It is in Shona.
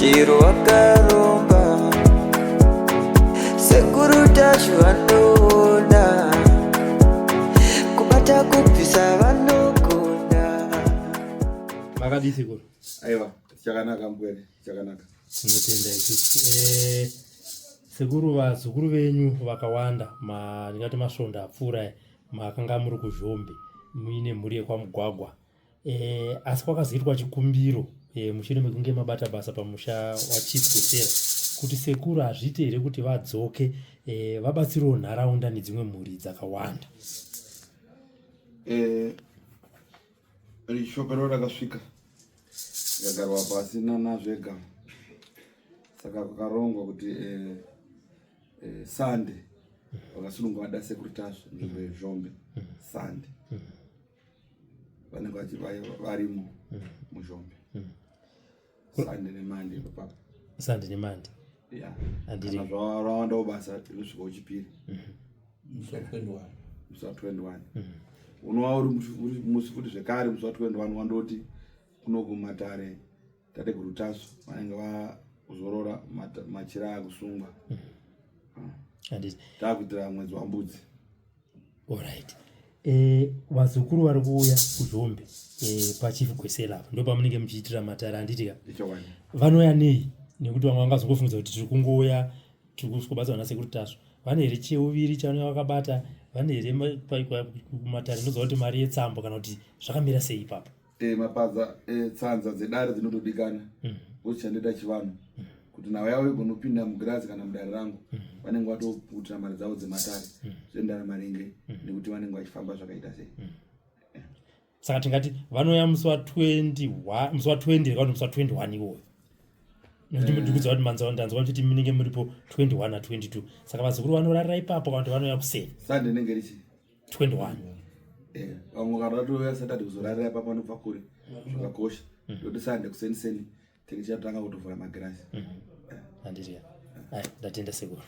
Chero wakaromba, sekuru Tasvu vanoona, kubata kubvisa vanogona. Makadii sekuru? Aiwa, chakanaka mbwere, chakanaka. Tinotenda isusu. Sekuru, vazukuru venyu vakawanda, ndingati masvondo apfuura aya makanga muri kuZhombe muine mhuri yekwaMugwagwa. Asi kwakazoitwa chikumbiro mushure mekunge mabata basa pamusha waChief Gwesela kuti sekuru hazviite here kuti vadzoke vabatsirewo nharaunda nedzimwe mhuri dzakawanda. Shoko rero rakasvika rikagarwa pasi nanazvega, saka kwakarongwa kuti Sunday vakasununga vada sekuru Tasvu nzvimbo yeZhombe. Sunday vanenge varimo muZhombe, Sunday neMonday ipapo. Sunday neMonday. Ya. Handiri. Kana zvarawandawo basa rinosvika uchipiri, musi wa 21. Musi wa 21 unova uri musi futi zvekare, musi wa 21 wandoti kuno kumatare tateguru Tasvu vanenge vazorora, machira akusungwa. Handiti. Taakuitira mwedzi waMbudzi. Alright. Vazukuru vari kuuya kuZhombe paChief Gwesela apa ndo pamunenge muchiitira matare, handiti ka? Ichokwadi. Vanouya nei? Nekuti vamwe vangazongofungidza kuti tiri kungouya, tiri kusvikobatsirwa nasekuru Tasvu. Vane here cheuviri chavanenge vakabata? Vane here kumatare ndoziva kuti mari yetsambo kana kuti zvakamira sei ipapo? Mapadza, tsanza dzedare dzinotodikana kuti chandoita chivanhu, kuti nhau yavo igonopinda mugirazi kana mudare rangu, vanenge vatoputira mari dzavo dzematare, zvoendana maringe nekuti vanenge vachifamba zvakaita sei. Saka tingati vanouya musi wa21, musi wa20 kana kuti musi wa21 iwoyo? Nekuti ndikuziva kuti manzwa, ndanzwa kuti munenge muripo 21 na22, saka vazukuru vanorarira ipapo kana kuti vanouya kuseni? Sunday inenge richi 21. Vamwe kana vatouya Saturday kuzorarira ipapo vanobva kure, zvakakosha ndokuti Sunday kuseni seni tinge tichatanga kutovhura magirasi. Handiti? Ai, ndatenda sekuru.